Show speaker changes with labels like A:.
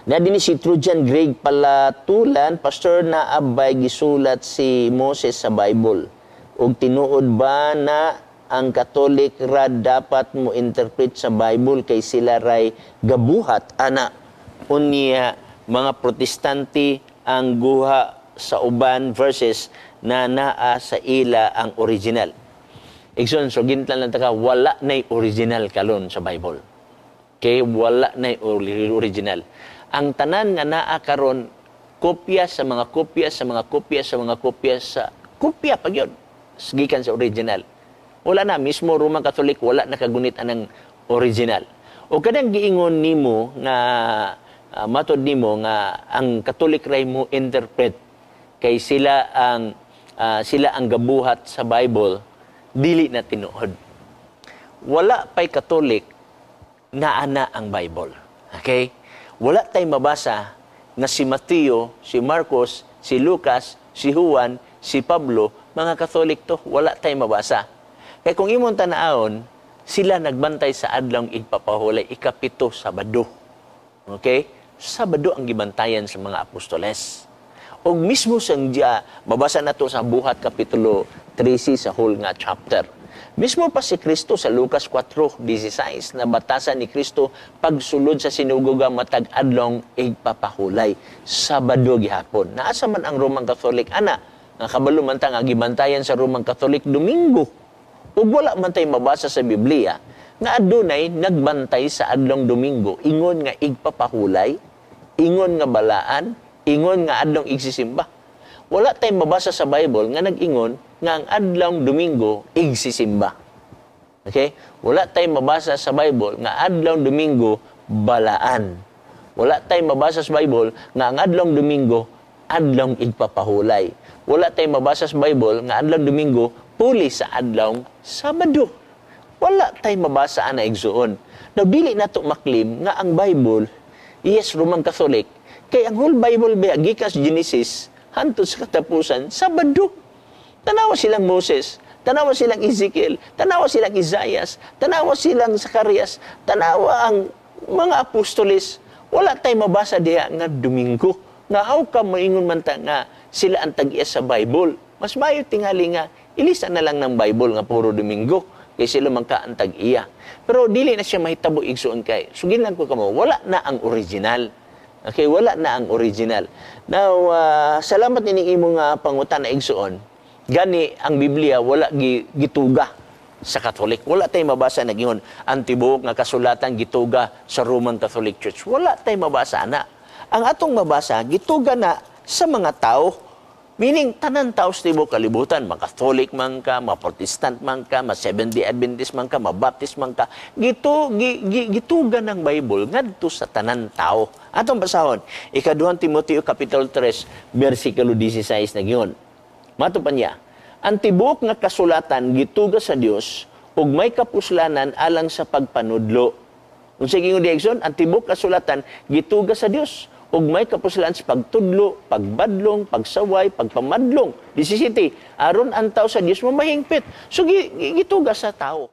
A: Na din si Trujan Greg Palatulan, "Pastor, naabay gisulat si Moses sa Bible? Ug tinuod ba na ang Catholic ra dapat mo interpret sa Bible kay sila ray gabuhat ana? Unya mga Protestante ang guha sa uban verses na naa sa ila ang original?" Igsoon, so gintan lang ta ka, wala na'y original karon sa Bible. Okay, wala na'y original. Ang tanan nga naa karon, kopya sa mga kopya sa mga kopya sa mga kopya sa kopya pa gyud gikan sa original. Wala na mismo Roman Catholic, wala nakagunit anang original. O kanang giingon nimo nga matod nimo nga ang Catholic ray mo interpret kay sila ang gabuhat sa Bible, dili na tinuod. Wala pay Catholic na ana ang Bible. Okay? Wala tay mabasa nga si Mateo, si Marcos, si Lucas, si Juan, si Pablo, mga Catholic to. Wala tay mabasa. Kay kung imong tanaon, sila nagbantay sa Adlong Igpapahulay, 7, Sabado. Okay? Sabado ang gibantayan sa mga apostoles. O mismo sa dia, mabasa na to sa Buhat Kapitulo 13 sa whole nga chapter. Mismo pa si Kristo sa Lucas 4:16 na batasan ni Kristo pagsulod sa sinagoga matag Adlong Igpapahulay. Sabado gihapon. Naasa man ang Roman Catholic ana nga kabalo man ta nga gibantayan sa Roman Catholic Domingo? Ug wala man tay mabasa sa Biblia nga adunay nagbantay sa adlong Domingo ingon nga igpapahulay, ingon nga balaan, ingon nga adlong igsisimba. Wala tay mabasa sa Bible nga nag-ingon nga ang adlong Domingo igsisimba. Okay? Wala tay mabasa sa Bible nga adlong Domingo balaan. Wala tay mabasa sa Bible nga ang adlong Domingo adlong igpapahulay. Wala tay mabasa sa Bible nga adlong Domingo puli sa adlong Sabado. Wala tay mabasa ana, igsuon. Now, dili nato ma-claim nga ang Bible, yes, Roman Catholic, kay ang whole Bible ba gikan sa Genesis hantod sa katapusan, Sabado. Tanawa silang Moses, tanawa silang Ezekiel, tanawa silang Isaias, tanawa silang Zacarias, tanawa ang mga apostoles. Wala tay mabasa diha nga Domingo. Nga how come moingon man ta nga sila ang tag-iya sa Bible? Mas mayo tingali nga ilisa na lang ng Bible nga puro Domingo kay sila man ka ang tag-iya. Pero dili na siya mahitabo, igsuon, kay sugin lang ko kamo, wala na ang original. Okay, wala na ang original. Now, salamat nining imong pangutana, igsuon. Gani ang Biblia wala gituga sa Catholic. Wala tay mabasa nagingon ang tibuok nga kasulatan gituga sa Roman Catholic Church. Wala tay mabasa ana. Ang atong mabasa, gituga na sa mga tao. Meaning, tanan tao sa tibuok kalibutan, ma-Catholic man ka, ma-Protestant man ka, ma-Seventh-day Adventist man ka, ma-Baptist man ka, gituga ng Bible ngadto sa tanan tao. Atong basahon, Ikaduhang Timoteo Kapitulo 3, versikulo 16 na giyon. Mato pa niya, "Ang tibuok nga kasulatan gituga sa Dios ug may kapuslanan alang sa pagpanudlo." Unsa gingon di, igsoon? Ang tibuok kasulatan gituga sa Dios ug may kapuslan sa pagtudlo, pagbadlong, pagsaway, pagpamadlong. 17, aron ang tao sa Dios mamahingpit. So gituga sa tao.